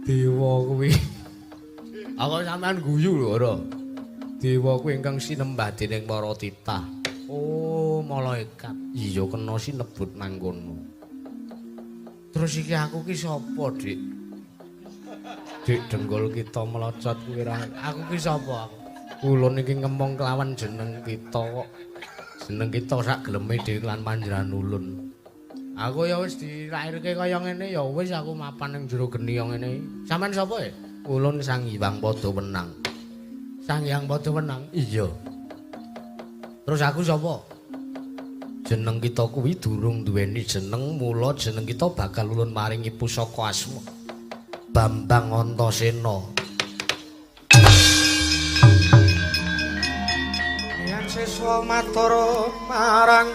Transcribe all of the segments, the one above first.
Dewa kuwi. Aku sampean guyu lho, ora. Dewa kuwi ingkang sinembah dening para titah. Oh, malaikat. Iya kena sinebut mangkono. Terus iki aku ki sapa, Dik? Dik dengkul kita melocot kuwi ra. Aku ki sapa aku? Kula niki ngomong kelawan jeneng kita kok. Jeneng kita sak geleme dhewe lan panjenengan ulun. Aku ya wis dilairke kaya ngene ya wis aku mapan ning jero geni kaya ngene. Sampeyan sapa e? Ulun Sang Hyang Padha Wenang. Sang Hyang Padha Wenang? Iya. Terus aku sapa? Jeneng kita kuwi durung duweni jeneng, mula jeneng kita bakal ulun maringi pusaka asma Bambang Antasena. Yen siswa matur marang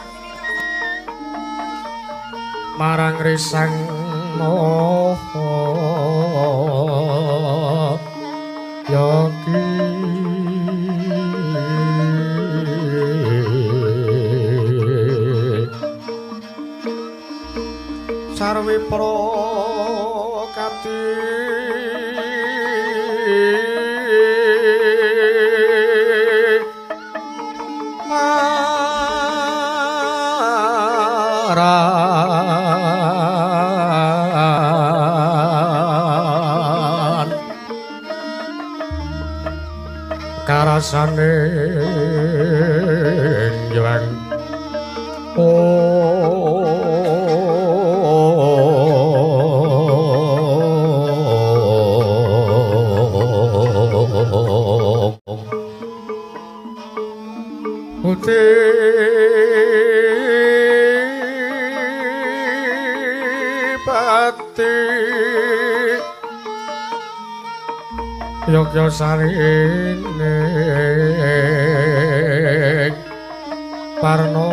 marang risang moho yogi sarwi prokati maran karasane jwang pati yogya sarine parno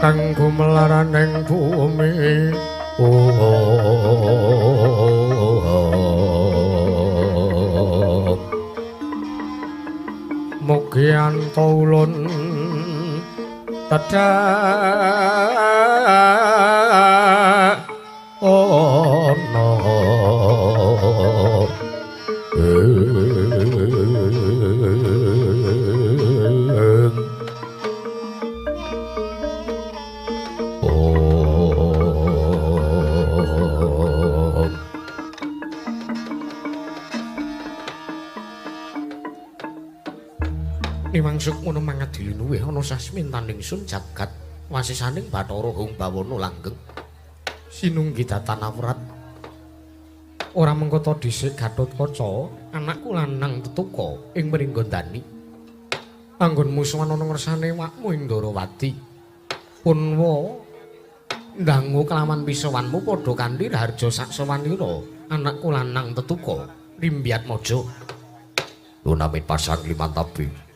kang gumelaraning bumi mugi anto ulun tedhak ana Niwang sukmana mangadili luwih ana sasmintaning sun jagat wasisaning Bathara Hung Bawana langgeng sinunggi datan awrat ora mengko ta dhisik Gatotkaca anakku lanang tetuka ing Pringgondani anggonmu sowan ana ngersane wakmu ing Ndarawati punwa ndangu kelawan pisowanmu padha kanthi raharja saksawanira anakku lanang tetuka Rimbyatmaja lunamit pasang limantabi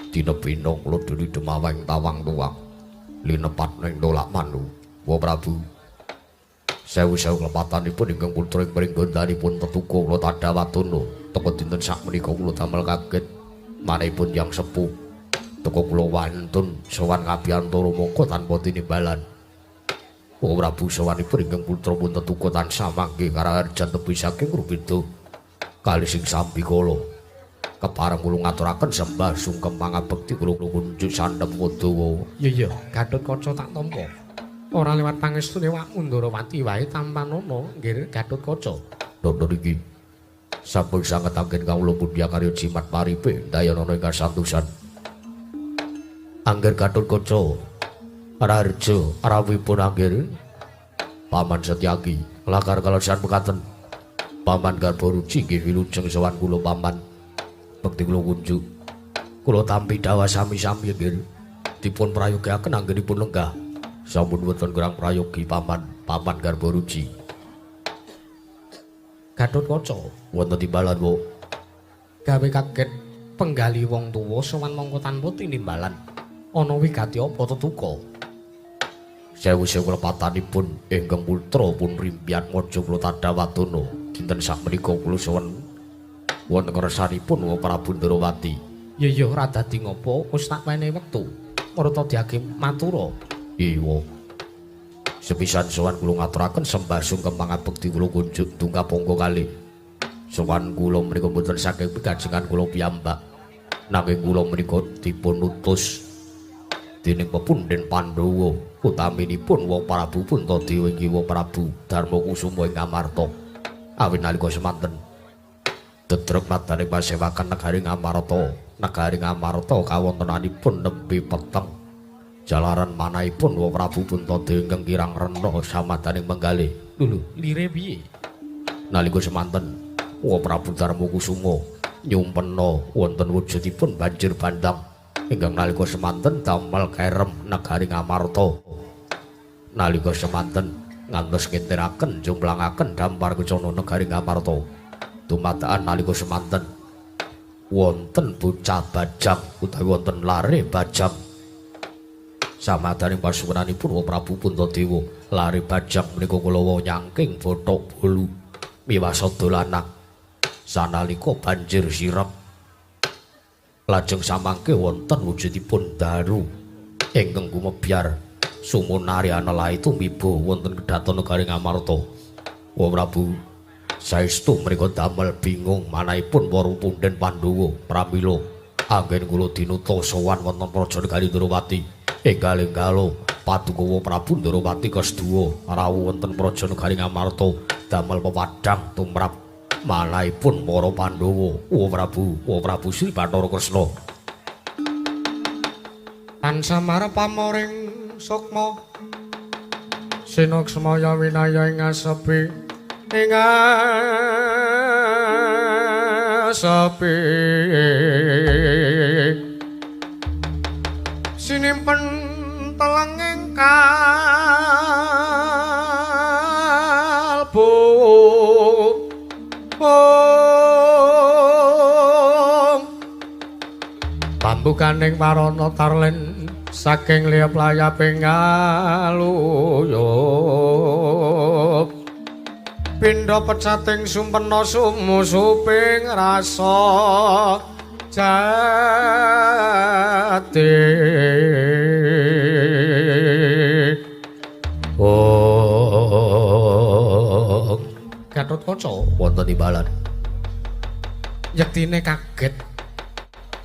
dina binong lodoni demaweng tawang tuwang linepat ning tolak manu wa Prabu sewu-sewu klepatanipun ingkang putra ing Pringgondani tetuka kula tadhawatuna teka dinten sakmenika kula damel kaget manihipun yang sepuh teka kula wantun sowan ngabiyantara mangka tanpa tinimbalan wa Prabu sowanipun ingkang putra pun tetuka tansah manggih karaharjan tebi saking Rubeda kali sing sambikala kepareng kula ngaturaken sembah sungkem pangabekti kula kunjuk sandhep Kadawa. Iya iya, Gatotkaca tak tampa. Ora liwat pangestune wakmu Ndarawati wae tampanana nggih Gatotkaca. Napa niki sampun sanget anggen kawula pundhya karya jimat paripe dayanana ingkang santosan. Angger Gatotkaca raharja rawuhipun angger Paman Setyaki lakar kalesan mekaten. Paman Garbaruci nggih wilujeng sowan kula paman. Bekti kula kunjuk kula tampi dhawah sami-sami nggih dipun prayogiaken anggenipun lenggah sampun wonten kurang prayogi paman paman Garbaruci Gatotkaca wonten timbalan wo gawe kaget penggali wong tuwa sowan mongko tanpa tinimbalan ana wigati apa tetuka Sewu-sewu lepatanipun ingkang putra pun Rimpiatmaja kula tadhawadana. Dinten sakmenika kula sowan wonten ngersanipun Wa Prabu Ndrawati. Ya ya ora dadi ngopo, wis tak wenehi wektu. Marta diage matura. Iya. Sepisan sowan kula ngaturaken sembah sungkem pangabekti kula kunjuk dungkap angka kalih. Sowan kula menika mboten saking pikajengan kula piyambak. Nanging kula menika dipun utus dening pepundhen Pandhawa utaminipun Wa Prabu Puntadewa inggih Wa Prabu Darmakusuma ing Ngamarta. Awit nalika semanten dedrek madaning pasewakan negari Ngamarta, negari Ngamarta kawontenanipun nembe peteng. Jalaran manahipun Wa Prabu Puntadewa ingkang kirang rena samadaning menggalih. Lho, lire piye? Nalika semanten Wa Prabu Darmakusuma nyumpena wonten wujudipun banjir bandang ingkang nalika semanten damel kerem negari Ngamarta. Nalika semanten ngantos ngintiraken jomplangaken dampar kencana negari Ngamarta. Dumadakan nalika semanten wonten bocah bajang utawi wonten lare bajang. Samadaning pasuwunanipun Wa Prabu Puntadewa, lare bajang menika kula wau nyangking bothok bolu miwah sada lanang. Sanalika banjir sirep lajeng samangke wonten wujudipun daru ingkang gumebyar sumunari anelahe tumiba wonten kedhaton negari Ngamarta. Wa Prabu saestu mriku damel bingung manahipun para punden Pandhawa pramila anggen kula dinuta sowan wonten praja negari Ndrawati. Enggal-enggalo paduka Wa Prabu Ndrawati kaseduwa rawuh wonten praja negari Ngamarta damel pepadhang tumrap manahipun para Pandhawa. Wa Prabu, Wa Prabu Sri Bathara Kresna. Tansah marep pamoring sukma sinuksmaya winaya ing asepi ing asepi sinimpen telenging kalbu. Pambukaning warana tarlen saking liyap layaping ngaluyup pindha pecating sumpena sumusuping rasa jati. Oh, Gatotkaca wonten imbalan. Yektine kaget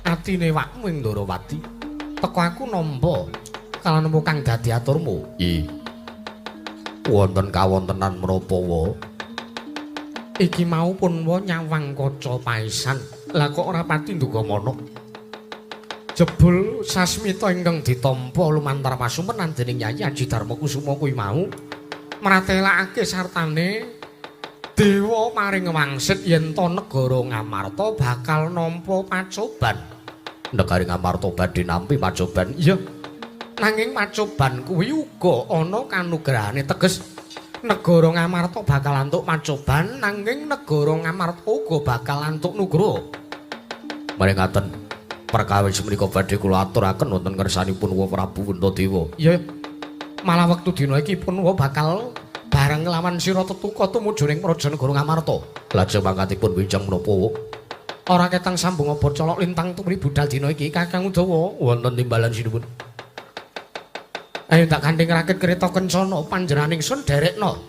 atine wakmu ing Ndrawati. Teko aku nampa kalanemu kang dadi aturmu. I. Wonten kawontenan menapa wa? Iki mau pun wa nyawang kaca paesan. Lah kok ora pati ndugamana? Jebul sasmita ingkang ditampa lumantar pasumenan dening Yayi Aji Darmakusuma kuwi mau mratelakake sartane dewa maring wangsit yen to negara Ngamarta bakal nampa pacoban. Negari Ngamarta badhe nampi pacoban. Iya. Nanging pacoban kuwi uga ana kanugrahane, teges negara Ngamarta bakal antuk pacoban nanging negara Ngamarta uga bakal antuk nugraha. Maring ngaten perkawis menika badhe kula aturaken wonten ngersanipun Wa Prabu Puntadewa. Iya. Malah wektu dina iki pun wa bakal bareng nglawan sira tetuka tumuju ning praja negara Ngamarta. Lajeng mangkatipun benjang menapa wa? Ora ketang sambung apa colok lintang tumri budal dina iki Kakang Udawa wonten timbalan sinuwun. Ayo tak gandeng rakit kereta kencana panjenengan ingsun derekno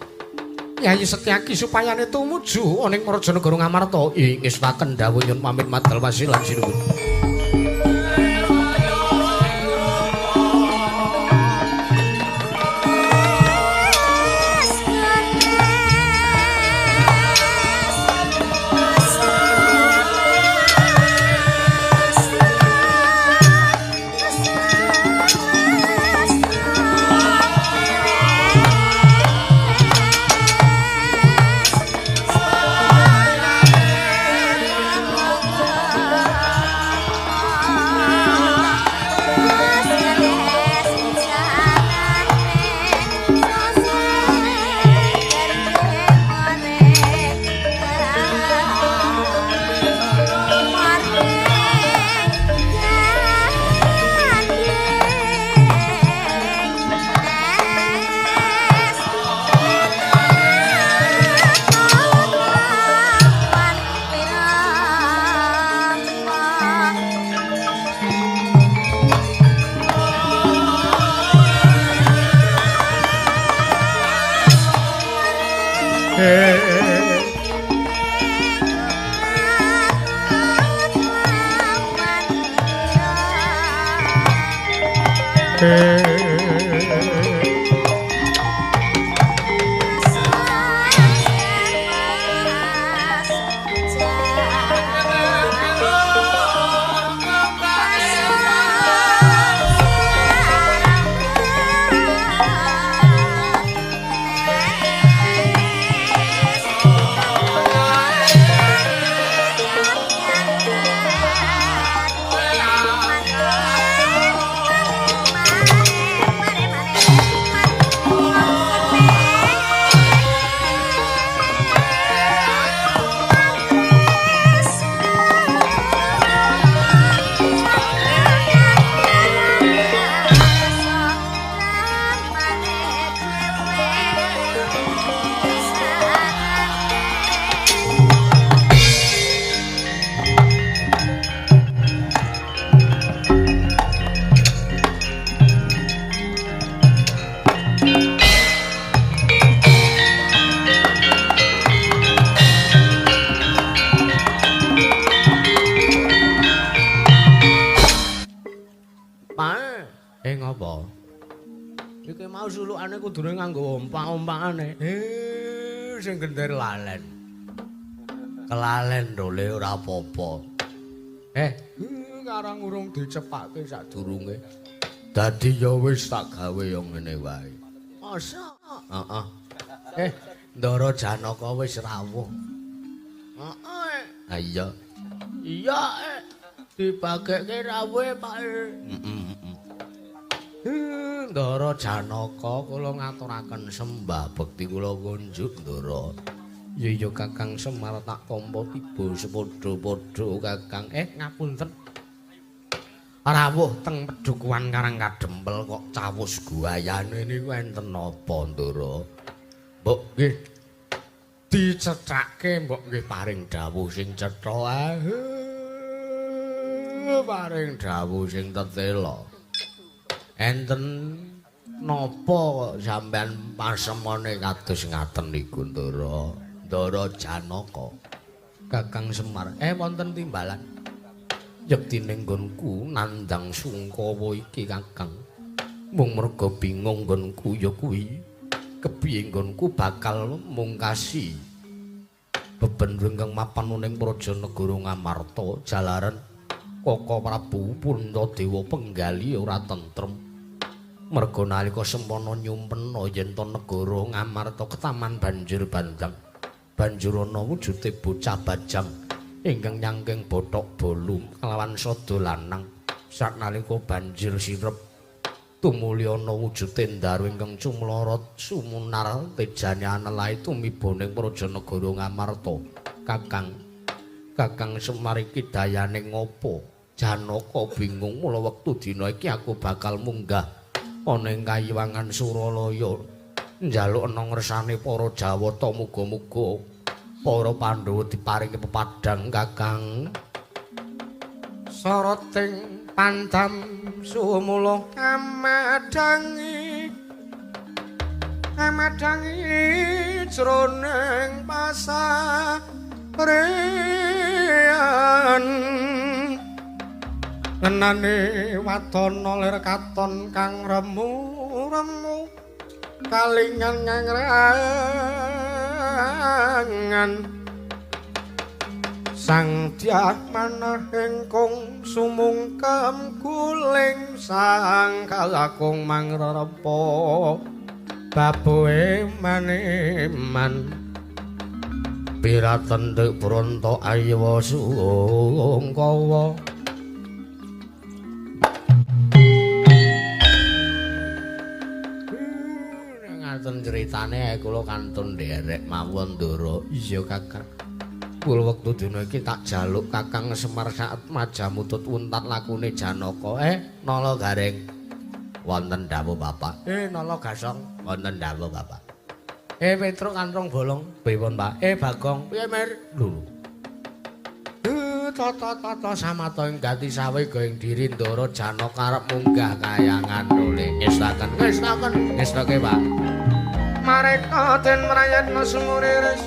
Yayi Setyaki supayane tumuju ana ing praja negara Ngamarta. Ing ngestaken dawuh nyuwun pamit madal wasilan sinuwun. Sulukane kudune nganggo ompak-ompakane. Sing gender lalen. Kelalen dole ora apa-apa. Karang urung dicepake sadurunge. Dadi ya wis tak gawe ya ngene wae. Masa? Heeh. Ndara Janaka wis rawuh. Heeh. Ha iya. Iya, dibagekke rawuhe, Pak. Heeh. Ndara Janaka kula ngaturaken sembah bekti kula kunjuk Ndara. Ya iya Kakang Semar tak tampa tiba sepadha-padha Kakang. Ngapunten. Rawuh teng pedukuhan Karang Kadempel kok cawus guayane niku enten napa Ndara? Mbok nggih dicethake mbok nggih paring dawuh sing cetha. Paring dawuh sing tetela. Enten napa kok sampean pasemone kados ngaten niku Ndara? Ndara Janaka. Kakang Semar, wonten timbalan. Yektine nggonku nandhang sungkawa iki Kakang. Mung merga bingung nggonku ya kuwi. Kepiye nggonku bakal mungkasi bebendu ingkang mapan ning praja negara Ngamarta jalaran Koko Prabu Puntadewa penggali ora tentrem. Merga nalika sempana nyumpena yen to negara Ngamarta ketaman banjir bandang. Banjur ana wujude bocah bajang ingkang nyangking bothok bolu kelawan sada lanang. Saknalika banjir sirep tumuli ana wujude ndaru ingkang cumlorot sumunar tejane anelahe tumiba ning praja negara Ngamarta. Kakang, Kakang Semar iki dayane ngopo? Janaka bingung mula wektu dina iki aku bakal munggah ana ing kayiwangan Suralaya njaluk ana ngersane para Jawata muga-muga para Pandhawa diparingi pepadhang Kakang. Soroting pandam sumula amadhangi amadhangi jroning pasarean ngenane wadana lir katon kang remu-remu kalingan ngrangan sang dyah manah ingkung sumungkem guling sang kalakung mangrerepa baboe maneman piraten dek bronto aywa sungkawa. Ngaten critane kula kantun nderek mawon Ndara. Iya Kakang. Kula wektu dina iki tak jaluk Kakang Semar saat majamutut untat lakune Janaka. Nala Gareng. Wonten dawuh Bapak. Nala Gasong. Wonten dawuh Bapak. Petruk Kantrong Bolong. Pripun Pak? Bagong. Piye Mer? Lho. Tata-tata samata ing gati sawe gaeng diri Ndara Janaka arep munggah kayangan dole. Ngestaken, ngestaken, ngestake Pak. Mareka den mrayatna sumuriris.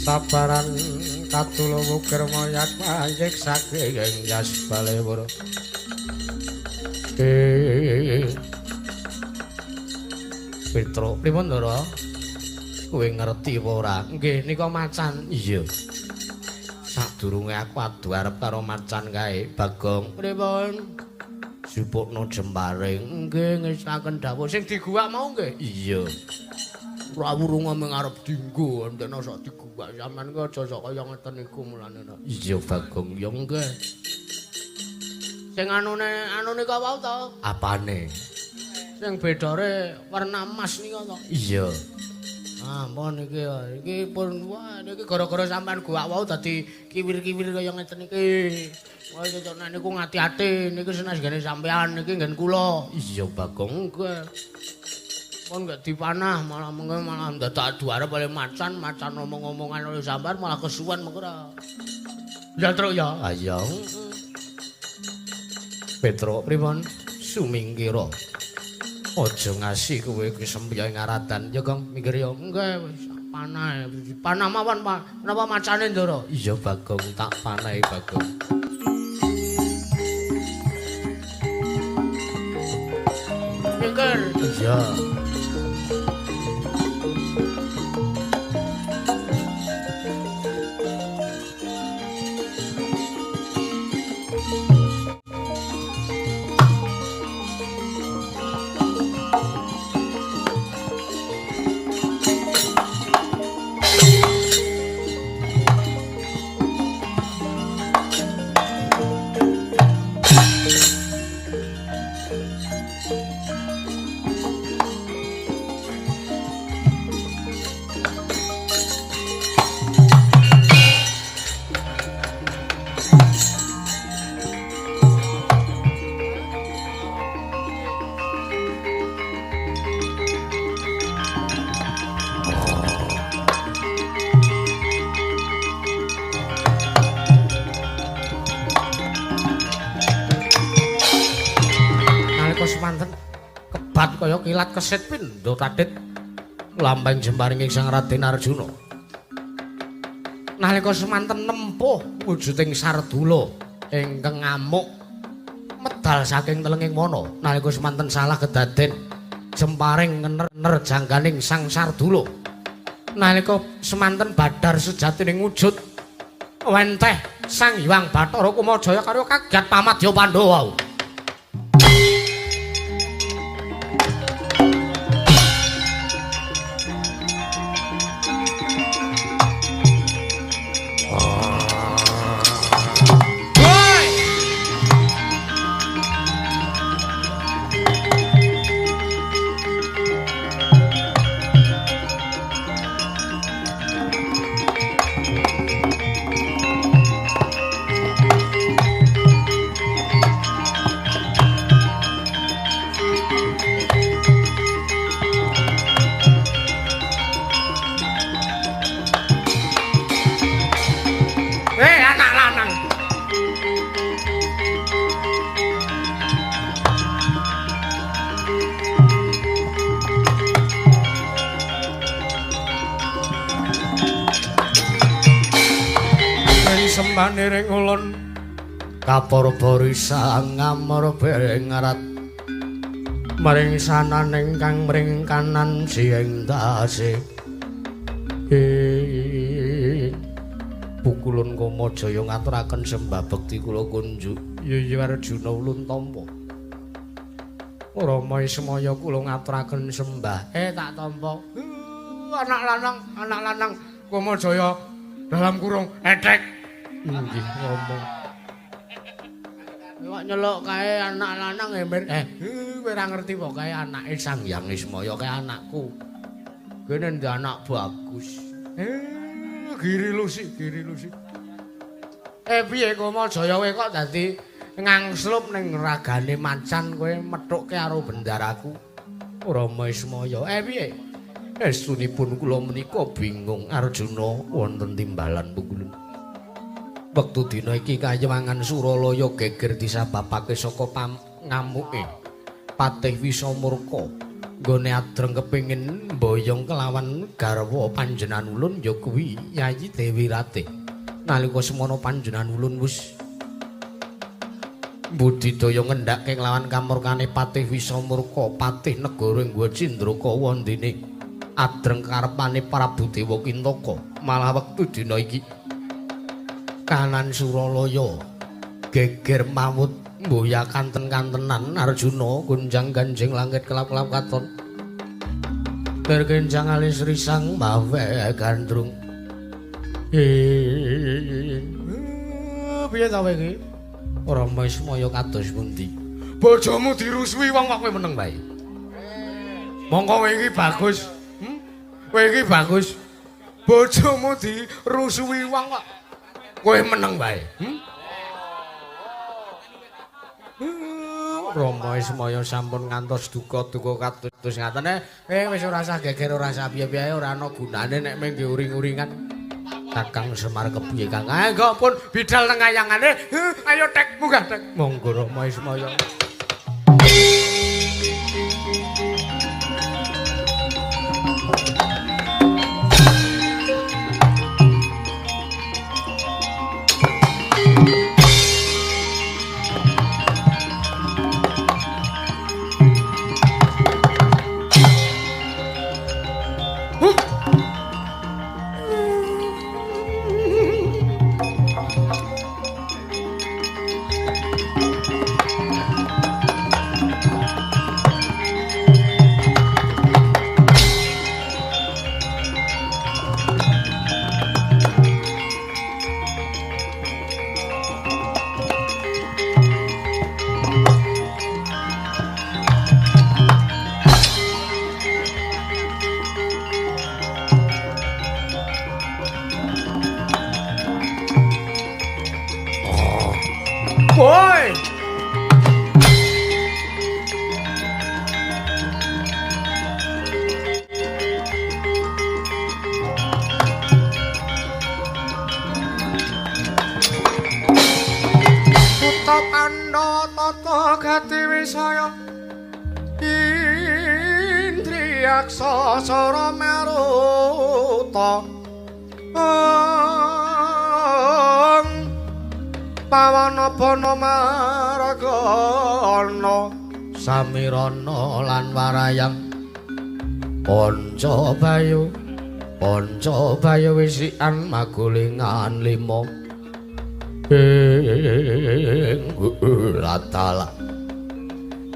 Sabaran katuluwu kermoyak mayek saking yas balewara. Petro, pripun Ndara? Kowe ngerti apa ora? Nggih, nika macan. Iya. Sadurunge aku adu arep karo macan kae, Bagong. Pripun? Jupukno jembare. Nggih, ngestaken dawuh sing diguwak mau nggih. Iya. Ora wurung mung arep dinggo, entena sok diguwak sampean ki aja sok kaya ngeten iku mulane. Iya, Bagong, ya nggih. Sing anune anu nika wau to? Apane? Sing bedore warna emas nika to? Iya. Ah, ampun iki iki pun wah niki gara-gara sampean guwak wau dadi kiwir-kiwir kaya ngeten iki. Wah cocok nek niku ngati-ati niki senes nggene sampean niki nggen kula. Iya, Bagong, nggih. Kon gak dipanah malah mengko malah dadak adu arep oleh macan, macan omong-omongan oleh sampean malah kesuwen mengko ora. Ya truk ya. Ha iya. Petro pripun? Sumingkira. Aja ngasih kowe kuwi sempya ing aratan. Ya Gong, minggir ya. Nggih wis panah. Panah mawon, Pak. Napa macane, Ndara? Iya, Bagong, tak panahi, Bagong. Minggir. Iya. kaya kilat kesit pindha tadhit lambang jemparing Sang Raden Arjuna. Nalika semanten nempuh wujuding Sardula ingkang ngamuk medal saking telenging wana. Nalika semanten salah kedaden jemparing ngener jangganing Sang Sardula. Nalika semanten badar sejatining wujud wenteh Sang Hyang Bathara Kumajaya karo kaget pamadya Pandhawa. Sembaniring ulun kapara sang ngamar bengarat maring sananing kang mring kanan siing dase pukulun Kamajaya ngaturaken sembah bekti kula kunjuk. Ya Arjuna ulun tampa. Rama Ismaya kula ngaturaken sembah. Tak tampa. Anak lanang, anak lanang Kamajaya dalam kurung etek. Nggih ngomong. Kok nyeluk kae anak lanang ember. Kowe ora ngerti kok kae anake Sang Hyang Ismaya kae anakku. Kene ndek anak bagus. Giri lusik, giri lusik. Piye Kamajaya kowe kok dadi ngangslup ning ragane macan kowe methukke karo bendaraku Rama Ismaya. Piye? Estunipun kula menika bingung Arjuna wonten timbalan pukulun. Wektu dina iki kayewangan Suralaya geger disababake saka ngamuke Patih Wisamurka. Nggone adreng kepengin mboyong kelawan garwa panjenengan ulun ya kuwi Yayi Dewi Ratih. Nalika semono panjenengan ulun wis budidaya ngendhake kelawan kamurkane Patih Wisamurka, patih negara Ngwa Cindraka wondene adreng karepane Prabu Dewa Kintaka. Malah wektu dina iki kanan Suralaya geger mawut mboya kanten-kantenan Arjuna gunjang ganjing langit kelap-kelap katon tergenjang alis risang mawe gandrung. Piye ta kowe iki? Rama Ismaya kados pundi? Bojomu dirusuhi wong kok kowe meneng wae. Mongko kowe iki bagus. Kowe iki bagus. Bojomu dirusuhi wong kok kowe meneng wae. Rama Ismaya sampun ngantos duka-duka kados ngaten. Wis ora usah geger, ora usah piye-piye, ora ana gunane nek mung uring-uringan. Kakang Semar kepiye Kang? Engko pun bidal nang kayangane. Ayo tek munggah tek. Monggo Rama Ismaya. Tata gati wisaya. Yaksa Sara Maruta Pawana Bana Margana Samirana lan Warayang Panca Bayu Panca Bayu wisikan magulingan lima ing latala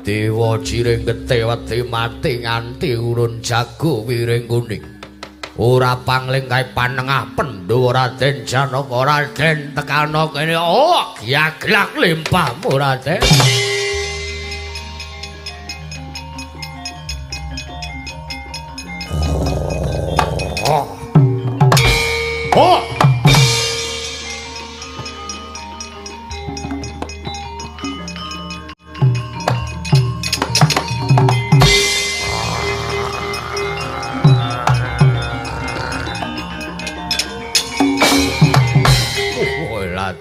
Dewa jiring getih wedi mati nganti urun jago wiring kuning. Ora pangling kae panengah Pandhawa Raden Janaka Raden tekana kene. Oh, giaglak limpahmu Raden. Oh. Oh.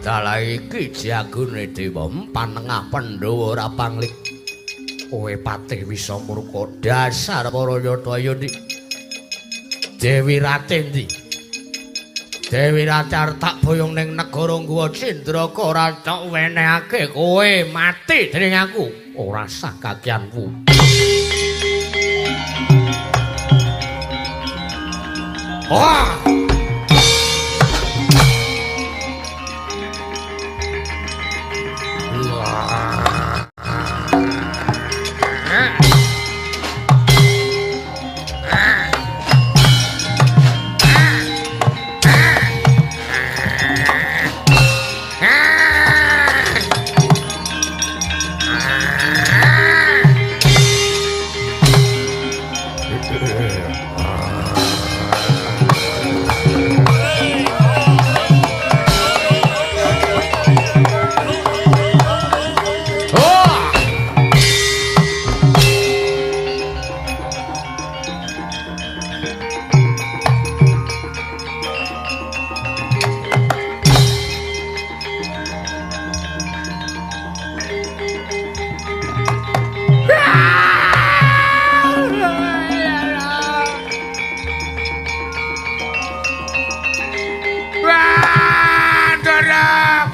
Dalah iki jagone dewa panengah Pandhawa ora pangling. Kowe patih wisa murka dasar para yata ayo ndi. Dewi Ratih ndi? Dewi Ratih arep tak boyong ning negara Guwa Cindraka ora tak wenehake kowe mati dening aku. Ora sah kakianku. Wah!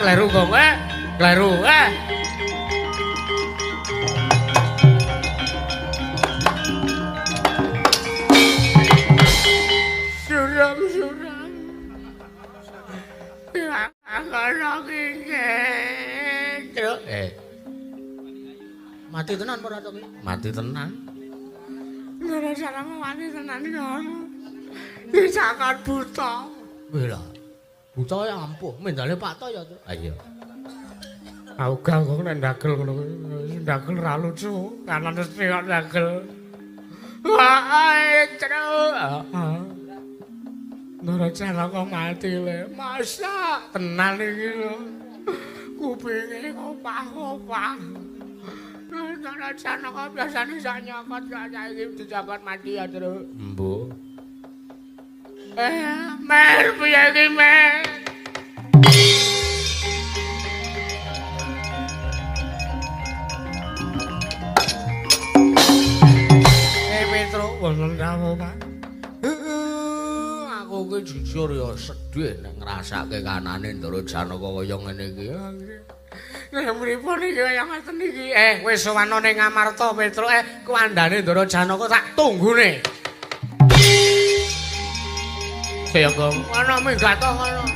Kleru kok, kleru, Suram-suram. Mati tenan ora to ki? Mati tenan. Ora salah mati tenan iki. Dicakat buta. Wih lah. Buta ya ampuh, mendale Pak To ya. Ha iya. Aku gak kok nek ndagel ngono kuwi, ndagel ra lucu, kanan mesti kok ndagel. Wah, truk. Heeh. Ndara Janaka mati le. Masa tenan iki lho. Kupinge kopah-kopah. Ndara Janaka biasane sak nyokot kok saiki dicokot mati ya, Truk. Embuh. Mer piye iki, Mer? Petro wonten rawuh, Pak. Aku ki jujur ya sedih nek ngrasake kanane Ndara Janaka kaya ngene iki. Lah mripun iki kaya ngoten iki? Wis sowan ning Amarta, Petro. Kuwandane Ndara Janaka tak tunggune. Kaya kok ana minggat to ngono.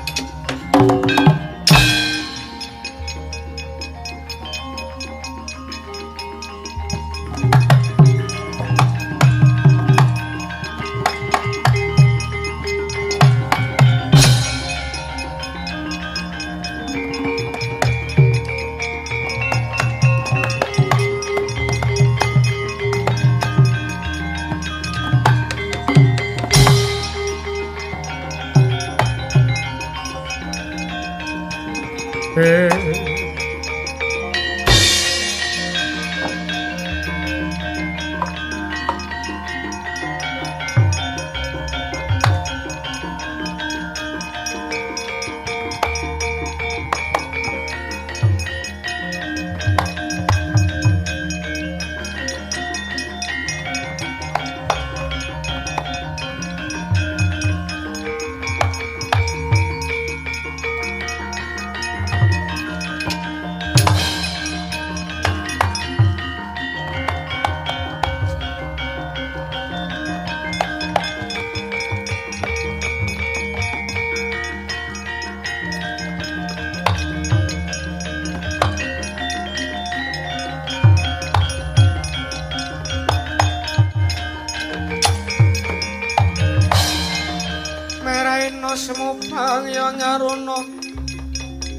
Semupang yang aruna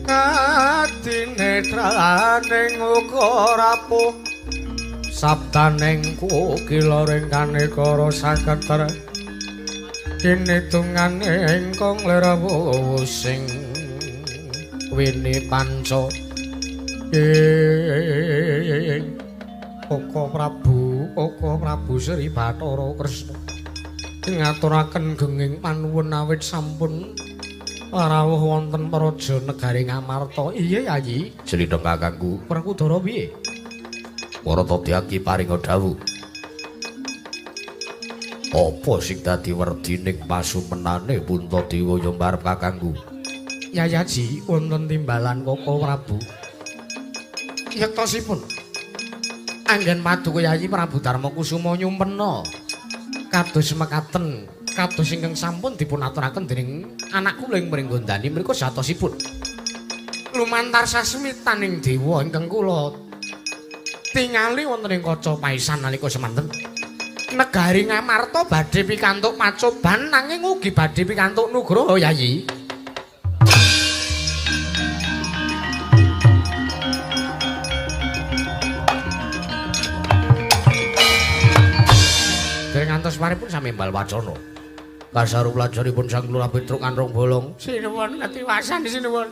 kadinetraning uga rapuh sabdaning kukila ring kanekara saketer kinitungane ingkang lir sing wini panca ing Koko Prabu Sri Bathara Kresna ngaturaken genging panuwun awit sampun rawuh wonten praja negari Ngamarta. Iya Yayi, Jlitheng kakangku. Werkudara piye? Bharatadyaki paringa dawuh. Apa sing dadi werdining pasumenane Puntadewa ya mbarep kakangku? Yayaji wonten timbalan Koko Prabu. Yektosipun anggen paduka Yayi Prabu Darma Kusuma nyumpena kados mekaten kados ingkang sampun dipun aturaken dening anak kula ing Pringgondani mriku satosipun lumantar sasmitaning dewa ingkang kula tingali wonten ing kaca paisan nalika semanten negari Ngamarta badhe pikantuk pacoban nanging ugi badhe pikantuk nugraha Yayi. Ngantos paripun sami mbal wacana. Kasaru pelajaripun Sang Lurah Petruk Anrong Bolong. Sinuwun katiwasan sinuwun.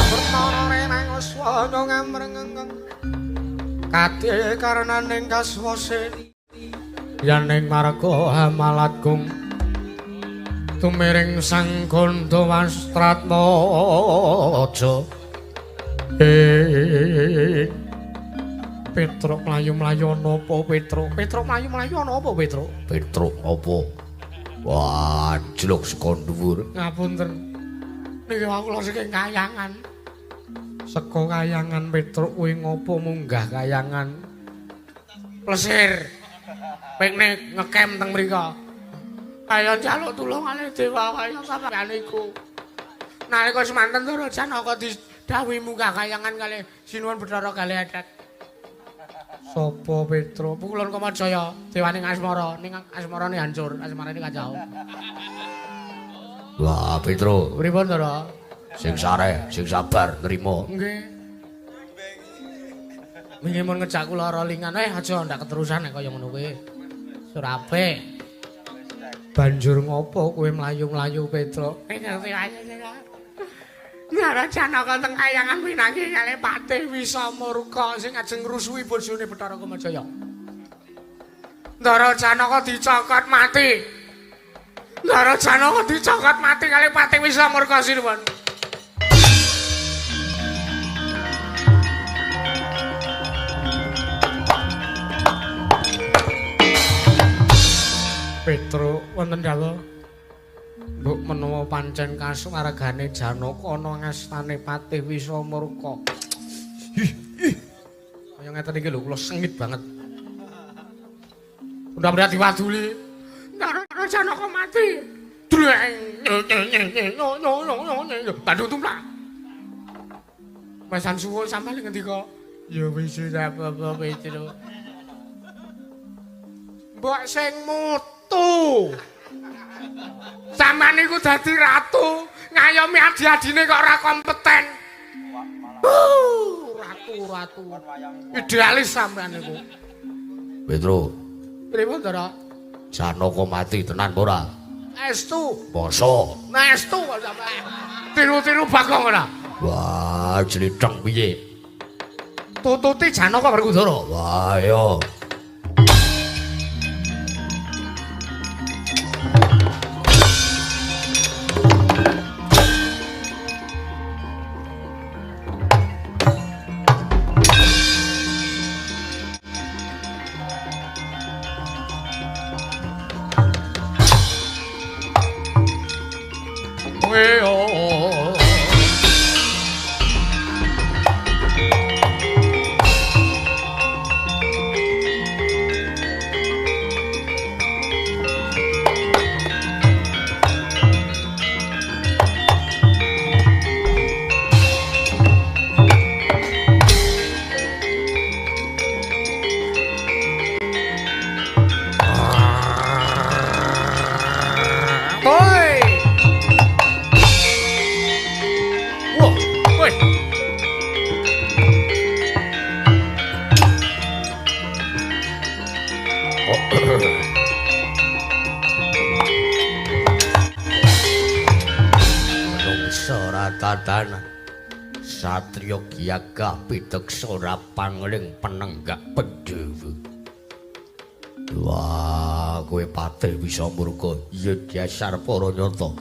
Pertara renang aswana ngamrengeng. Kate karenaning kaswase yaning marga hamalatgung tumiring sang Ganda Wastratmaja. Petruk mlayu-mlayu ana apa Petruk? Petruk mlayu-mlayu ana apa Petruk? Petruk apa? Wah, anjlok saka dhuwur. Ngapunten. Niki kula saking kayangan. Saka kayangan Petruk kuwi ngopo munggah kayangan? Plesir. Piknik ngekem teng mriko. Kaya njaluk tulungane dewa kaya sampeyan iku. Nalika semanten Ndara Janaka didhawuhi munggah kayangan kalih Sinuwun Bathara Galedet. Sapa Petruk? Pukulun Kamajaya, dewaning asmara, ning asmarane hancur, asmarane kacau. Wah, Petruk, pripun Ndara? Sing sareh, sing sabar nrimo. Nggih. Wingi mun ngejak kula rolingan, aja ndak keterusan nek kaya ngono kuwi. Surape. Banjur ngopo kowe mlayu-mlayu Petruk? Ngerti ae. Ndara Janaka teng kayangan pinanggih kalih Patih Wisamurka sing ajeng ngrusuhi bojone Bathara Kamajaya. Ndara Janaka dicokot mati. Ndara Janaka dicokot mati kalih Patih Wisamurka sinuwun. Petruk wonten dawuh. Mbok menawa pancen kasuwargane Janaka ana ngastane Patih Wisamurka. Ih, ih. Kaya ngeten iki lho kula sengit banget. Mudah-mudahan diwaduli. Ndara Janaka mati. Dreng. No no no no. Bandung tumplak. Pesan suwun sampeyan ngendika? Ya wis ora apa-apa Petruk. Mbok sing mutu. Sampeyan niku dadi ratu, ngayomi adi-adine kok ora kompeten. Ratu-ratu. Idealis sampeyan niku. Petruk. Pripun, Ndara? Janaka mati tenan apa ora? Estu. Masa? Estu kok sampeyan. Tiru-tiru Bagong ora? Wah, jlitheng piye? Tututi Janaka Werkudara. Wah, iya. Menungsa ora tatanan. Satriya giyagah pideksa ora pangling penenggak Pandhawa. Wah, kowe patih Wisamurka. Iya dasar para nyata.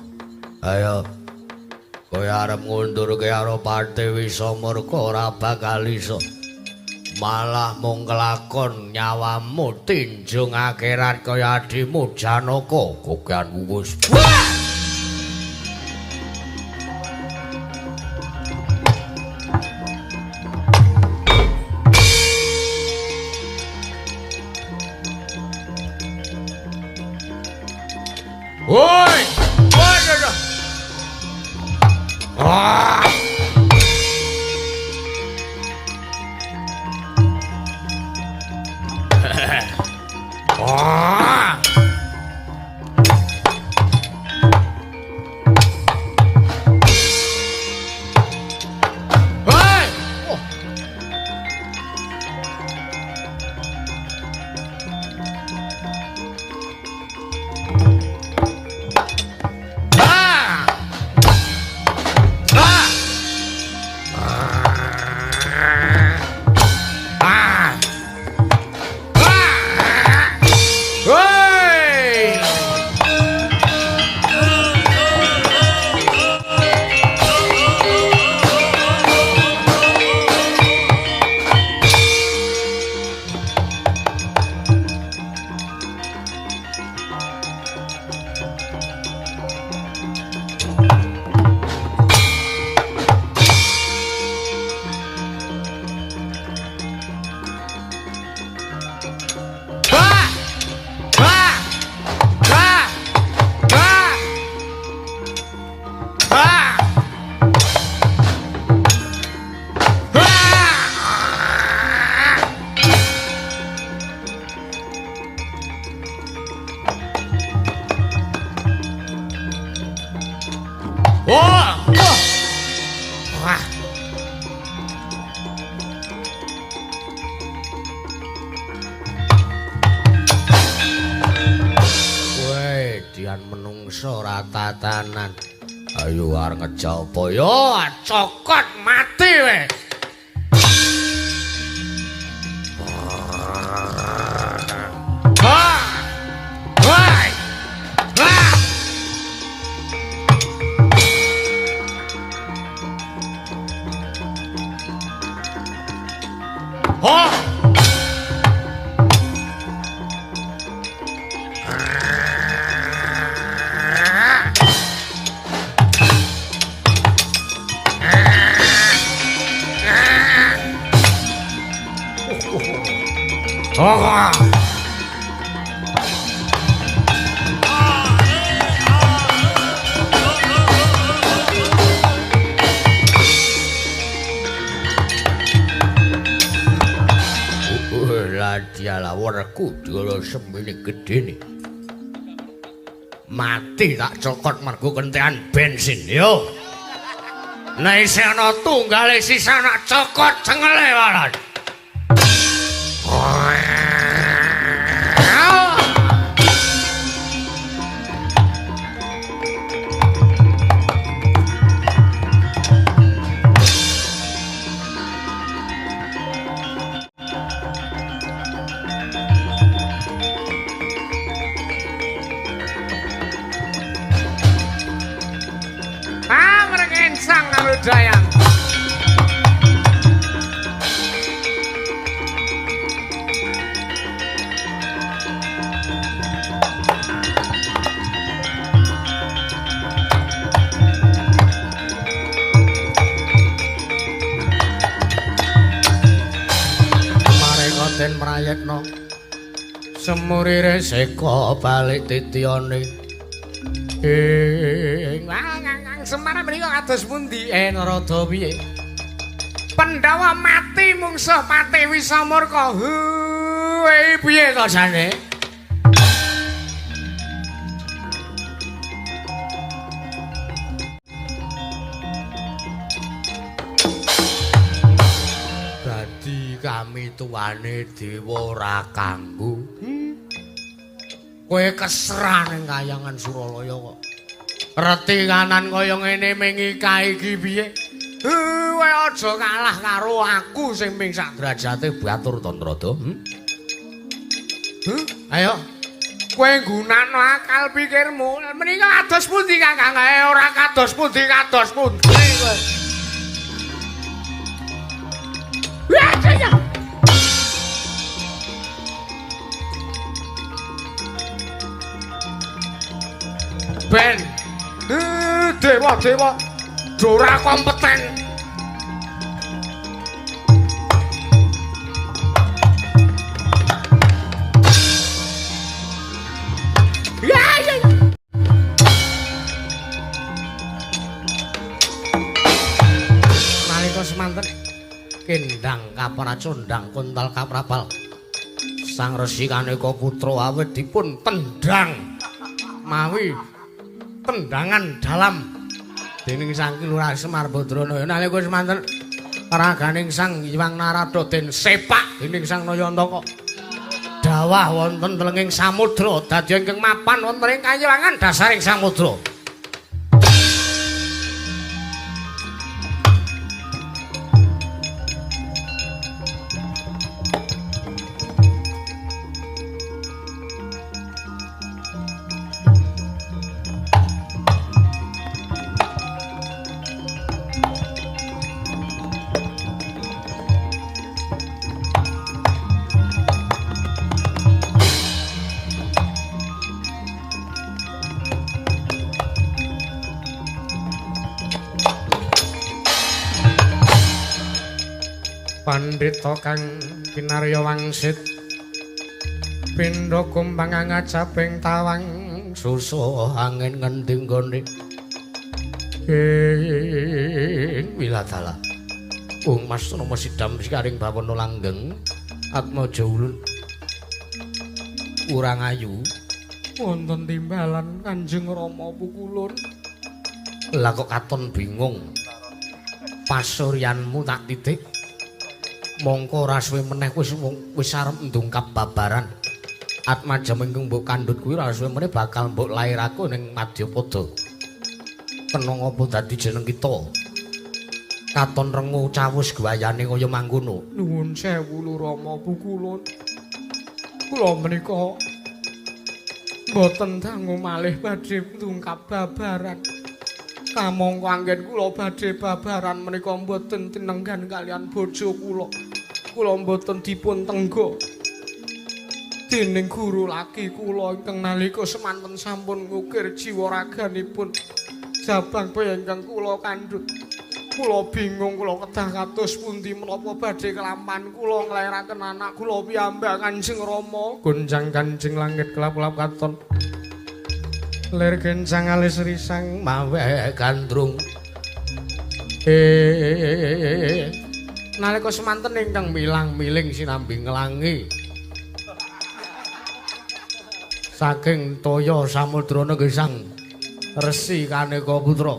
Ayo. Kowe arep ngundurke karo Patih Wisamurka ora bakal iso. Malah mung kelakon nyawamu tinjung akhirat kaya adimu Janaka kokean wuwus. Woi! Woi! Ah! Ah! Hei! Oh. Ah! Ah! Ah! Hei! Wah! Wah! Wah! Wah! Wah! Wah! Wah! Wah! Wah! Weh, dian menungso ora tatanan. Ayo arep ngejak apa ya? Cokot mati weh. Ah! Woi! Ah! Oh! Oh! Lah werku dolo semene gedene. Mati tak cokot mergo kentekan bensin yo. Nek isih ana tunggale sisa nak cokot cengele waran. Ah, merengensang Narudayan. Mareka den prayitna semurire seka balik titiyane. Ing Kang Semar menika kados pundi? Narada piye? Pandhawa mati mungsuh Patih Wisamurka. Huwe piye to jane? Dadi kami tuane dewa ora kanggo. Kowe kesrah ning kayangan Suralaya kok. Reti kanan kaya ngene mengi kae iki piye? Kowe aja kalah karo aku sing ping sak derajate Batur Tantrada. Ayo. Kowe nggunakno akal pikirmu. Menika kados pundi Kakang? Ora kados pundi kados pundi kowe. Wah, ben dewa-dewa ora kompeten. Ya ya. Nalika semanten kendang kapracondang kontal kaprabal Sang Resi Kaneka Putra awit dipun tendang mawi tendangan dalam dening Sang Ki Lurah Semar Badrana. Nalika semanten raganing Sang Hyang Narada den sepak dening Sang Nayantaka dawah wonten telenging samudra dadi ingkang mapan wonten ing kayiwangan dasaring samudra. Pandhita kang kinarya wangsit pindha kumbang ngajaping tawang susuh angin ngendi nggone ing wiladala. Ung Mas Rama sidam sikaring bawana langgeng atmaja ulun urang ayu wonten timbalan Kanjeng Rama pukulun. Lah kok katon bingung. Pasuryanmu tak titik. Mongko ora suwe meneh wis wis arep ndungkap babaran. Atmaja ingkang mbok kandhut kuwi ora suwe meneh bakal mbok lairake ning Madyapada. Kena ngapa dadi jeneng kita? Katon rengu cawus guayane kaya mangkono. Nuwun sewu Rama pukulun. Kula menika mboten dangu malih badhe ndungkap babaran. Kamangka anggen kula badhe babaran menika mboten tinenggan kalian bojo kula. Kula mboten dipun tengga dening guru laki kula ingkang nalika semanten sampun ngukir jiwa raganipun jabang bayi ingkang kula kandhut. Kula bingung, kula kedah kados pundi menapa badhe kelampahan kula nglairaken anak kula piyambak Kanjeng Rama. Gonjang kanjeng langit kelap-kelap katon. Lir kencang alis risang mawe gandrung. Nalika semanten ingkang milang-miling sinambi nglangi saking toya samudra nenggih Sang Resi Kaneka Putra.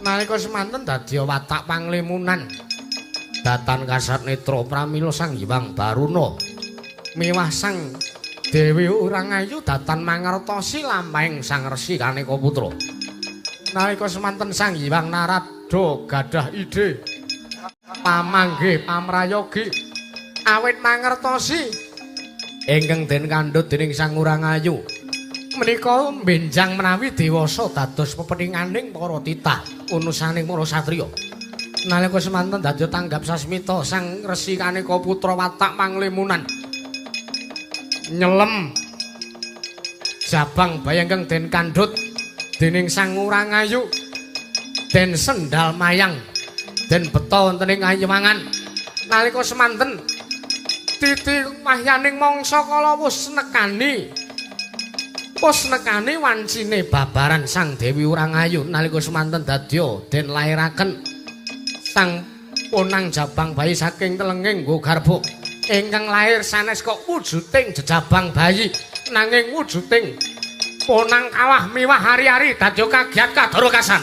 Nalika semanten dadi watak panglimunan datan kasat netra pramila Sang Hyang Baruna miwah Sang Dewi Urang Ayu datan mangertosi lampahing Sang Resi Kaneka Putra. Nalika semanten Sang Hyang Narada gadah ide pamanggih pamrayogi awit mangertosi ingkang den kandhut dening Sang Urang Ayu menika benjang menawi dewasa dados pepeninganing para titah unusaning para satriya. Nalika semanten dadi tanggap sasmita Sang Resi Kaneka Putra watak panglimunan nyelem jabang bayi ingkang den kandhut dening Sang Urang Ayu den sendal mayang den beta wonten ing ayewangan. Nalika semanten titi wahyaning mangsa kala wis nekani wancine babaran Sang Dewi Urang Ayu. Nalika semanten dadya den lairaken sang ponang jabang bayi saking telenging nggo garba ingkang lair sanes kok wujuding jejabang bayi nanging wujuding ponang kawah miwah ari-ari dadya kagiat kadara kasan.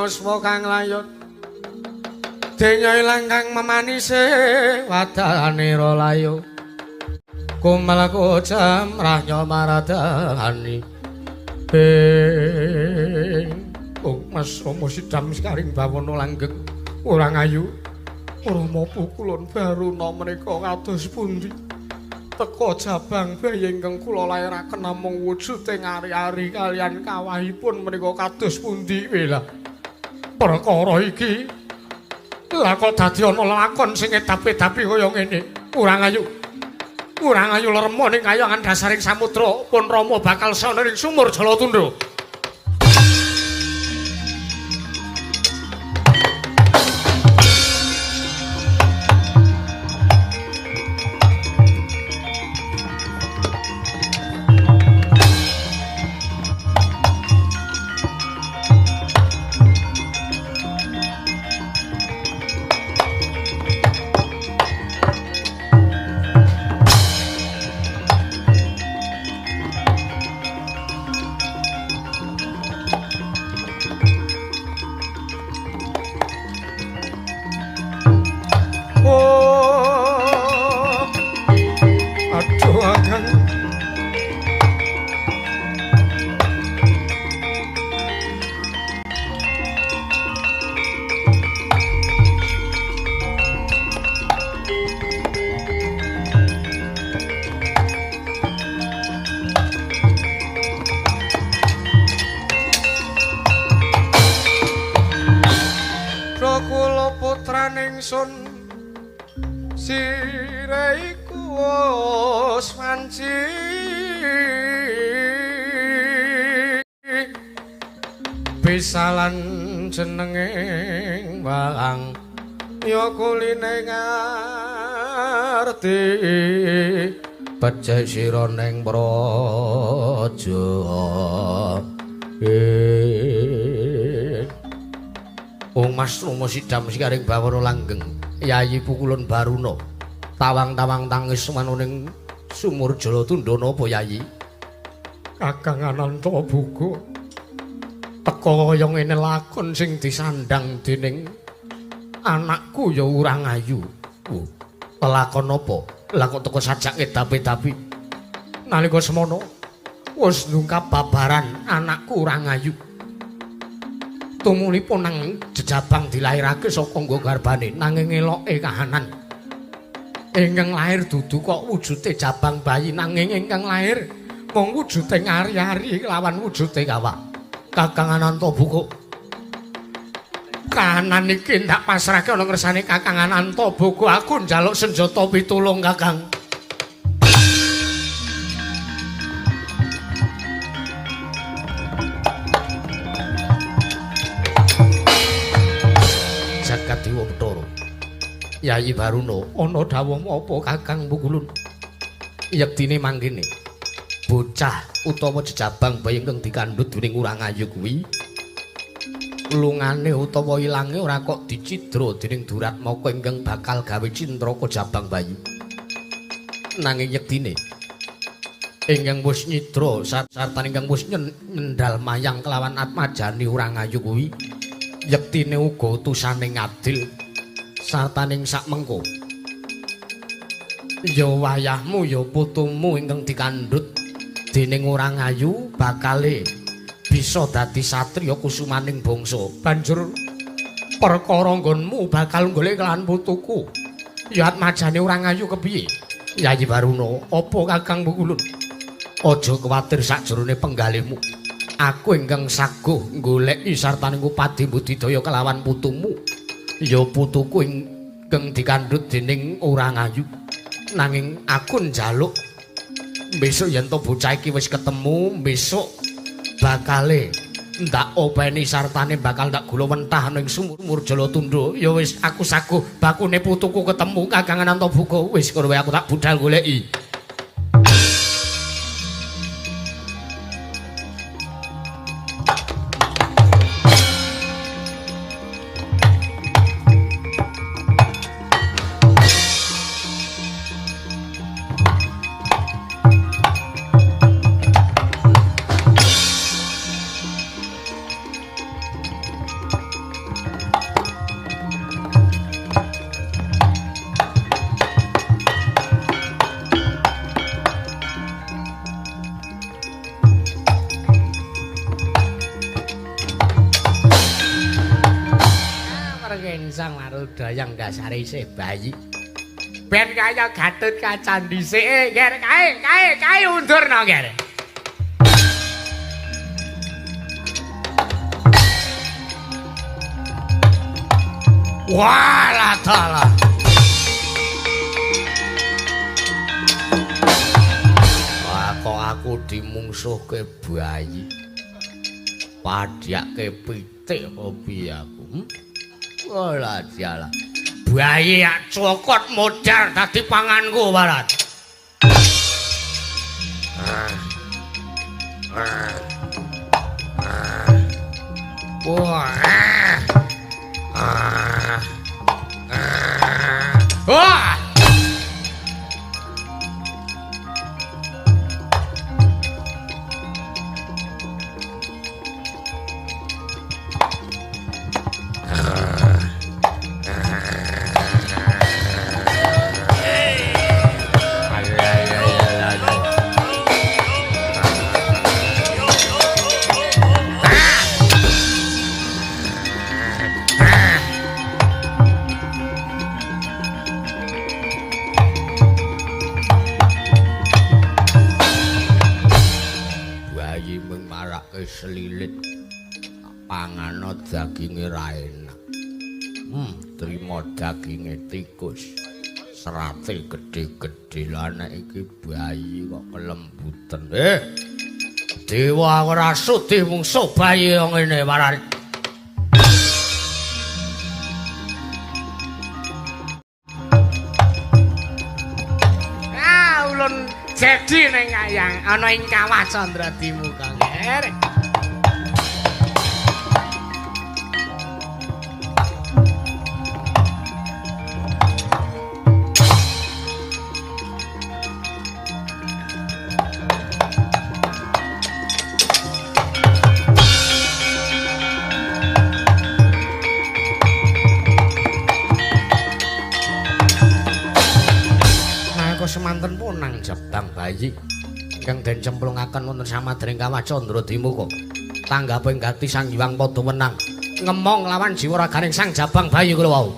aswa kang layut denya ilang kang memanise wadane rolayo kumel kocam rahnya maradani ing Mas Rama sidam sekaring bawana langgeng ora ngayu Rama pukulun Baruna menika kados pundi teka jabang bayi ingkang kula lairaken namung wujude ngari-ari kalian kawahipun menika kados pundi wela perkara iki lah kok dadi ana lakon sing edapi-edapi kaya ngene ora ngayu ora ngayu lermo ning kayangan dasaring samudra pun Rama bakal sono ning sumur Jalatundha. Bisalan jenenge wang ya kuline ngarti becik sira ning praja. Wong Mas Rama sidam sikaring bawana langgeng Yayi Pukulun Baruna tawang-tawang tangis manuning sumur Jalatundha napa Yayi? Kakang Ananta Buku teka kaya ngene lakon sing disandang dening anakku ya ora ngayu. Lakon apa? Lah kok teka sajak edapi-edapi. Nalika semono wis ndungkap babaran anakku ora ngayu. Tumulipun nang jejabang dilairake saka nggo garbane nanging eloke kahanan. Ingkang lahir dudu kok wujude jabang bayi nanging ingkang lahir mung wujude ngari-ari lawan wujude kawak. Kakang Ananta Buku kahanan iki ndak pasrahke ana ngersane Kakang Ananta Buku aku njaluk senjata pitulung Kakang. Jagat Dewa Bathara Yayi Baruna ana dawuh apa Kakang Pukulun? Yektine mangkene bocah utawa jejabang bayi ingkang dikandhut dening ora ngayu kuwi lungane utawa ilange ora kok dicidra dening Duratmaka ingkang bakal gawe cintraka jabang bayi. Nanging yektine ingkang wis nyidra sarta ingkang wis nyendal mayang kelawan atmajane ora ngayu kuwi yektine uga utusane ngadil sartaning sakmengko ya wayahmu ya putumu ingkang dikandhut dening ora ngayu bakale bisa dadi satriya kusumaning bangsa. Banjur perkara nggonmu bakal golek kelan putuku. Ya atmajane ora ngayu kepiye? Yayi Baruna, apa Kakang Pukulun? Aja kuwatir sakjroné penggalihmu. Aku ingkang saguh goleki sartaning upadi budidaya kelawan putumu. Ya putuku ingkang dikandhut dening ora ngayu. Nanging aku njaluk besok yen to bocah iki wis ketemu, besok bakale ndak openi sartane bakal ndak gula mentah ning sumur Jalatundha. Ya wis aku saguh bakune putuku ketemu Kakang Ananta Buku. Wis kowe aku tak budal goleki. Nyekel dayang dasare isih bayi. Ben kaya Gatotkaca dhisike, Ger, kae, kae, kae undurna, Ger. Wah, dalah. Wah, kok aku dimungsuhke bayi. Padhake pitik apa piye aku? Walah dialah. Bayi yak cokot modar dadi panganku barat. Wah. Wah. Selilit pangano daginge ra enak. Trimo daginge tikus. Serate gedhe-gedhe lah nek iki bayi kok kelembutan. Dewa aku ora sudi mungsuh bayi ngene waran. Ah, ulun jedi ning kayang ana ing kawah Candradimuka, Ger. Semanten punang jabang bayi ingkang den cemplungaken wonten samadyaning kawah Candradimuka. Tanggaping gati Sang Hyang padha wenang ngemong lawan jiwa raganing Sang Jabang Bayi kula wau.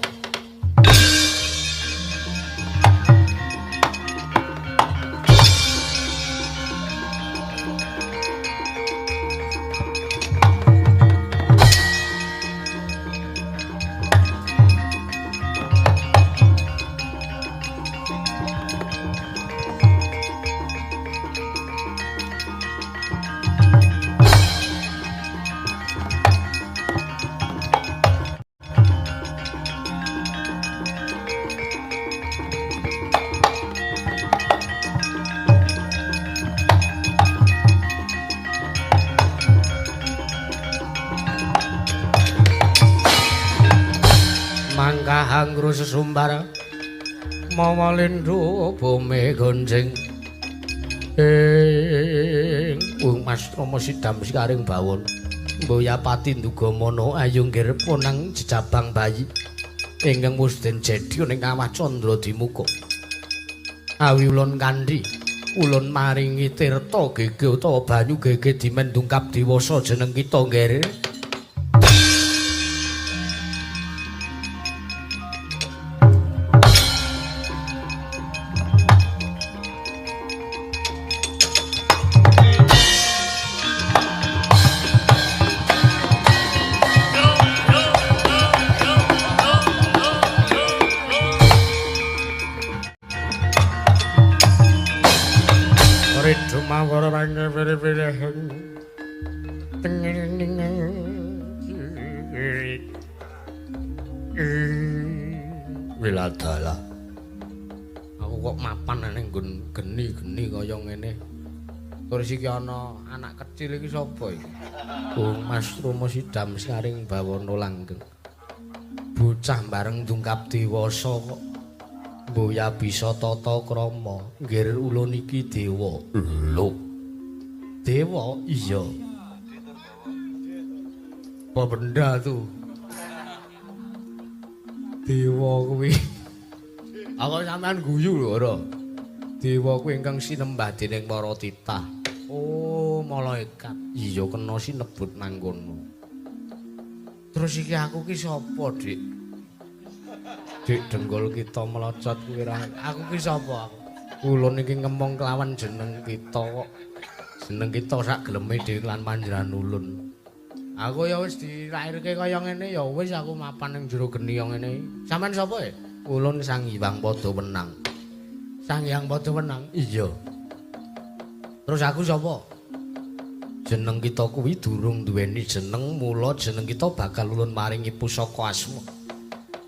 Mangkahangru sesumbar mawa lindhu bumi gonjing ing Wong Mas Rama sidam sikaring bawon Mboyapati nduga mana ayo nggir punang jejabang bayi ingkang wis den jedi ning kawah Candradimuka. Awi ulun kandhi ulun maringi tirta gege utawa banyu gege dimen dungkap dewasa jeneng kita nggir. Wiladala. Aku kok mapan ning nggon geni-geni kaya ngene. Terus iki ana anak kecil iki sapa iki? Oh, Mas Rama sidam saring bawana langgeng. Bocah bareng dungkap dewasa kok mboya bisa tata krama. Nggir ulun iki dewa. Lho. Dewa? Iya. Apa benda tuh? Dewa kuwi. Aku sampean guyu lho, ora. Dewa kuwi ingkang sinembah dening para titah. Oh, malaikat. Iya kena sinebut nang kono. Terus iki aku ki sapa, Dik? Dik dengkul kita melocot kuwi ra. Aku ki sapa aku? Ulun iki ngemong kelawan jeneng kita kok. Jeneng kita sak geleme dhewe lan panjenengan ulun. Aku ya wis dilairke kaya ngene ya wis aku mapan ning jero geni ya ngene. Sampeyan sapa e? Ulun Sang Hyang Padha Wenang. Sang Hyang Padha Wenang? Iya. Terus aku sapa? Jeneng kita kuwi durung duweni jeneng, mula jeneng kita bakal ulun maringi pusaka asma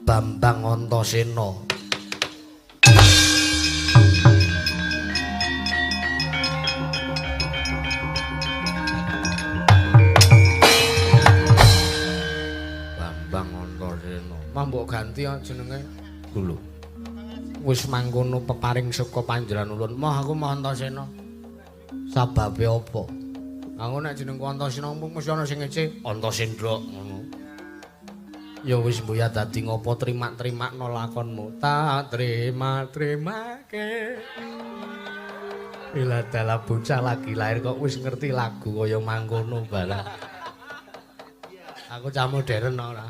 Bambang Antasena. Bambang Antasena. Mah mbok ganti jenenge dulu. Wis mangkono peparing saka panjenengan ulun. Mah aku mah Antasena. Sababe apa? Aku nek jenengku Antasena mesti ana sing ngece Antasendra ngono. Ya wis mbuh ya dadi ngopo trimak-trimakno lakonmu. Tak trima-trimake. Bila dalah bocah lagi lahir kok wis ngerti lagu kaya mangkono barang. Aku cah modern ora.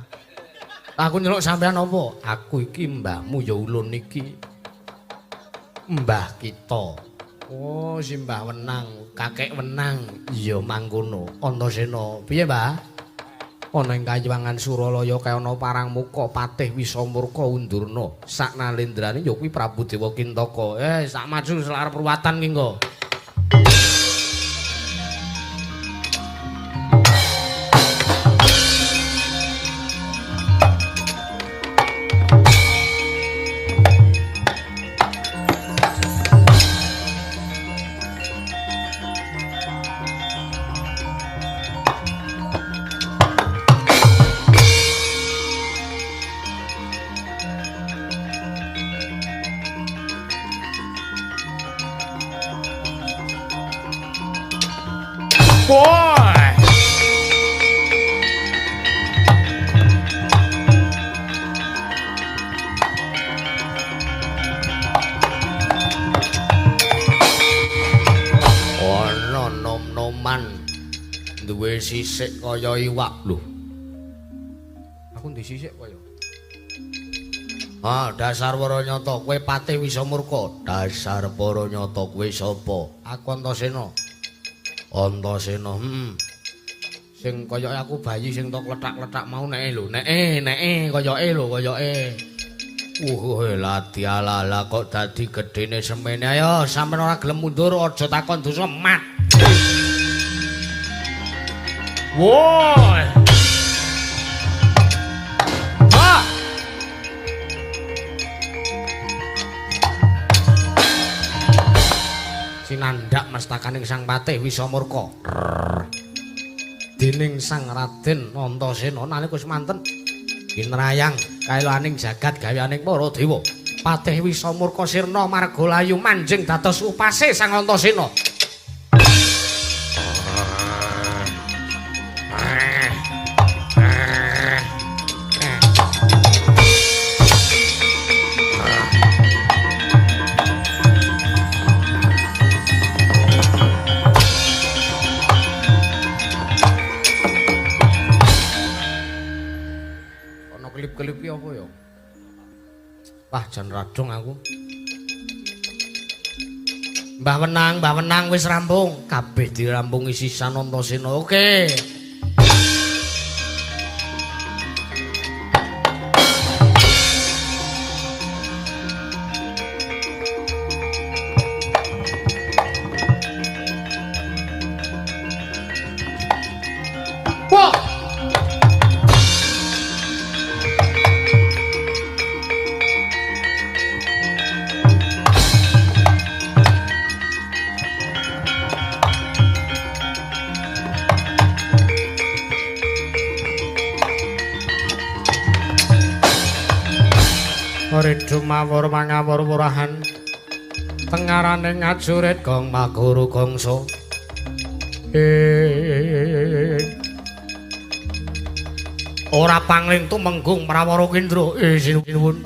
Aku nyeluk sampean apa? Aku iki mbahmu ya ulun iki. Mbah kita. Oh, si Mbah Wenang, kakek Wenang. Iya mangkono. Antasena. Piye, Mbah? Ana ing kayiwangan Suralaya kaya ana parang muka Patih Wisamurka Undurna. Saknalendrane ya kuwi Prabu Dewa Kintaka. Sak maju selar perwatan ki engko. Sisik kaya iwak lho. Aku ndek sisik kaya. Ah, dasar para nyata kowe Patih Wisamurka. Dasar para nyata kowe sapa? Aku Antasena. Antasena, Sing kaya aku bayi sing tok klethak-klethak mau neke lho. Neke, neke kayake lho, kayake. Ladi alala kok dadi gedene semene. Ayo sampeyan ora gelem mundur aja takon dosa mat. Woi. Ha. Sinandhak mestakaning Sang Patih Wisamurka. Dening Sang Raden Antasena nalika semanten kinrayang kaelaning jagat gaweaning para dewa. Patih Wisamurka sirna marga layu manjing dados upase Sang Antasena. Kelip-kelip ki apa ya? Wah, jan radong aku. Mbah Wenang wis rampung. Kabeh dirampungi sisan Antasena. Oke. Wah! Redu mawur mangawur wurahan tengaraning ngajurit gong maguru gongso. Ora pangling tumenggung Prawara Kendra. Sinuwun.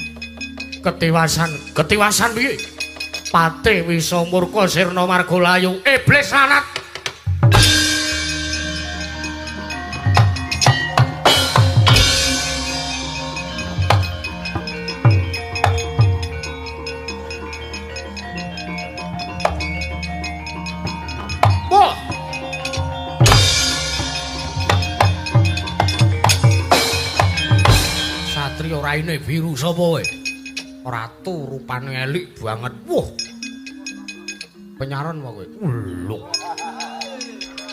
Ketiwasan, ketiwasan piye? Patih Wisamurka sirna marga layu. Iblis lanat. Rambute biru sapa kowe? Ratu rupane elik banget. Wah. Penyaron wae kowe. Lho.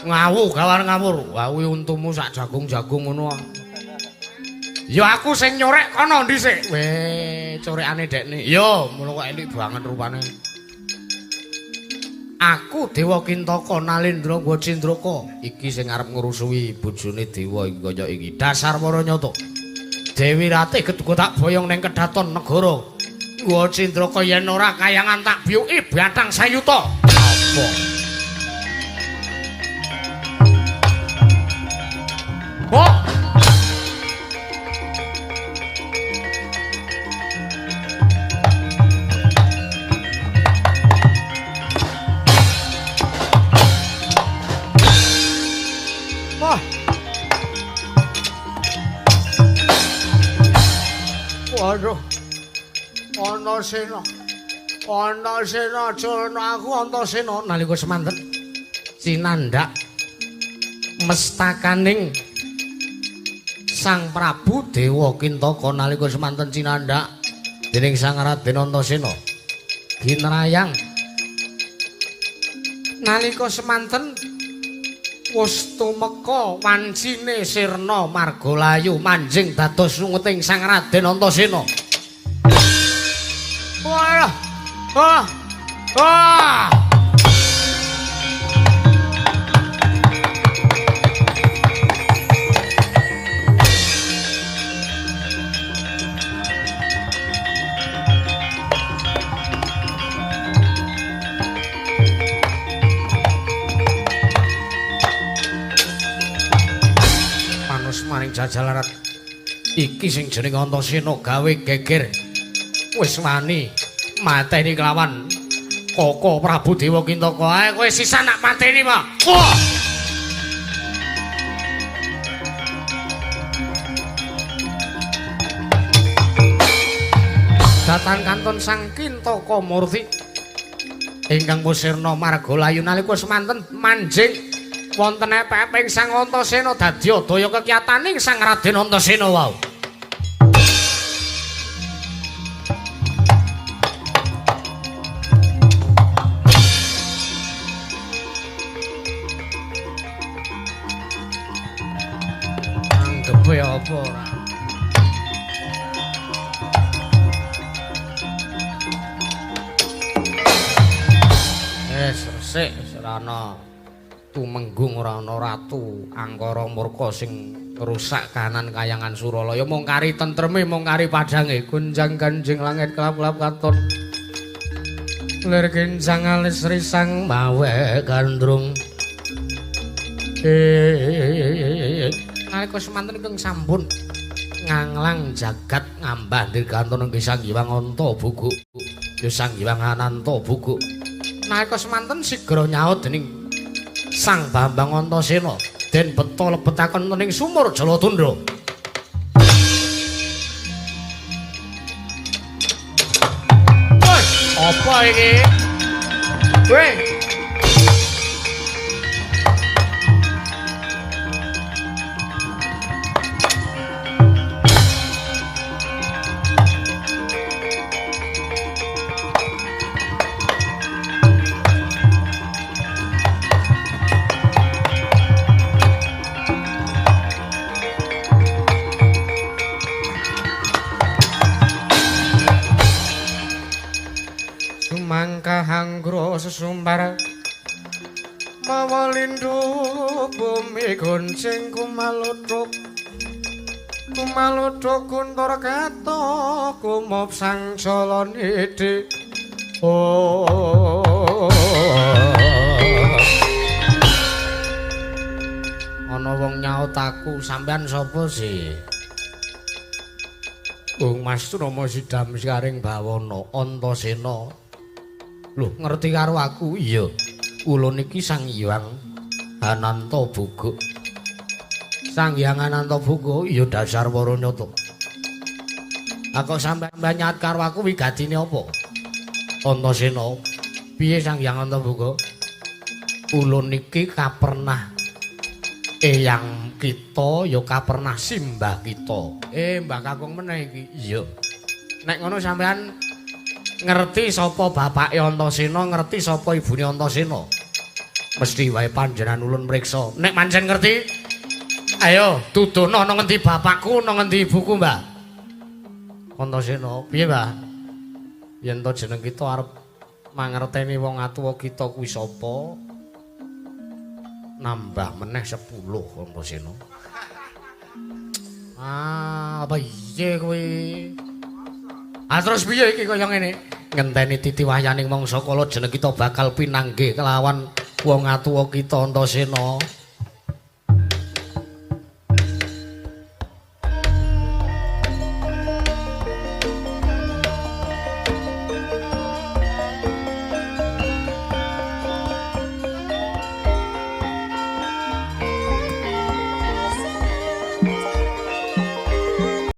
Ngawur gawan ngawur. Wah kuwi untumu sak jagung-jagung ngono. Ya aku sing nyorek kono dhisik. Weh, corekane dekne. Ya, ngono kok elik banget rupane. Aku Dewa Kintaka Nalendra Wacindraka. Iki sing arep ngrusuhi bojone dewa iki kaya iki. Dasar para nyata. Dewi Ratih keduga tak boyong ning kedaton negara. Wacindraka yen ora kayangan tak biyuki bathang sayuta. Apa? Oh! Waduh. Antasena. Antasena culna aku Antasena nalika semanten cinandhak mestakaning Sang Prabu Dewa Kintaka nalika semanten cinandhak dening Sang Raden Antasena ginrayang nalika semanten wis tumeka wancine sirna margalayu manjing dados sungeting Sang Raden Antasena. Wah! Ah! Ah! Maring jajalarat iki sing jeneng Antasena gawe geger wis wani mateni kelawan Koko Prabu Dewa Kintaka. Ae kowe sisan nak mateni mah. Wah! Datan kanton Sang Kintaka Murti ingkang musirna margalayu nalika semanten manjing wonten epeping Sang Antasena dadi daya kekiyataning Sang Raden Antasena wau. Anggepe apa ora? Wis resik wis ora ana tumenggung, ora ana ratu angkara murka sing ngrusak kahanan kayangan Suralaya. Mung kari tentreme, mung kari padhange gonjang ganjing langit kelap-kelap katon lir kincang alis risang mawe gandrung. Nalika semanten ingkang sampun nganglang jagat ngambah dirgantana nggih Sang Hyang Anta Buguk ya Sang Hyang Ananta Buguk. Nalika semanten sigra nyaut dening Sang Bambang Antasena den beto lebetaken ning sumur Jalatundra. Woi, apa iki? Woi. Mangka sesumbar mawa lindhu bumi gonceng kumaluthuk kumaluthuk guntur kato kumop sang jalanidhi. Oh, ana wong nyaut aku, sampean sapa sih? Bung Mas Rama Sidam Sikaring Bawana Antasena. Lho, ngerti karo aku? Iya. Kula niki Sang Hyang Ananta Buguk. Sang Hyang Ananta Buguk ya dasar para nyata. Aku sampeyan nyat karo aku wigatine apa? Antasena. Piye Sang Hyang Ananta Buguk? Kula niki kapernah Eyang kita ya kapernah simbah kita. Mbah Kakung meneh iki. Iya. Nek ngono sampean ngerti sapa bapake Antasena, ngerti sapa ibune Antasena? Mesti wae panjenengan ulun mriksa. Nek pancen ngerti, ayo tuduhno ana ngendi bapakku, ana ngendi ibuku, Mbah. Antasena, piye, Mbah? Yen to jeneng kita arep mangerteni wong atuwa kita kuwi sapa? Nambah meneh 10 Antasena. Ah, apa piye kowe? Ah terus piye iki kaya ngene? Ngenteni titi wahyaning mangsa kala jeneng kita bakal pinanggih kelawan wong atuwa kita Antasena.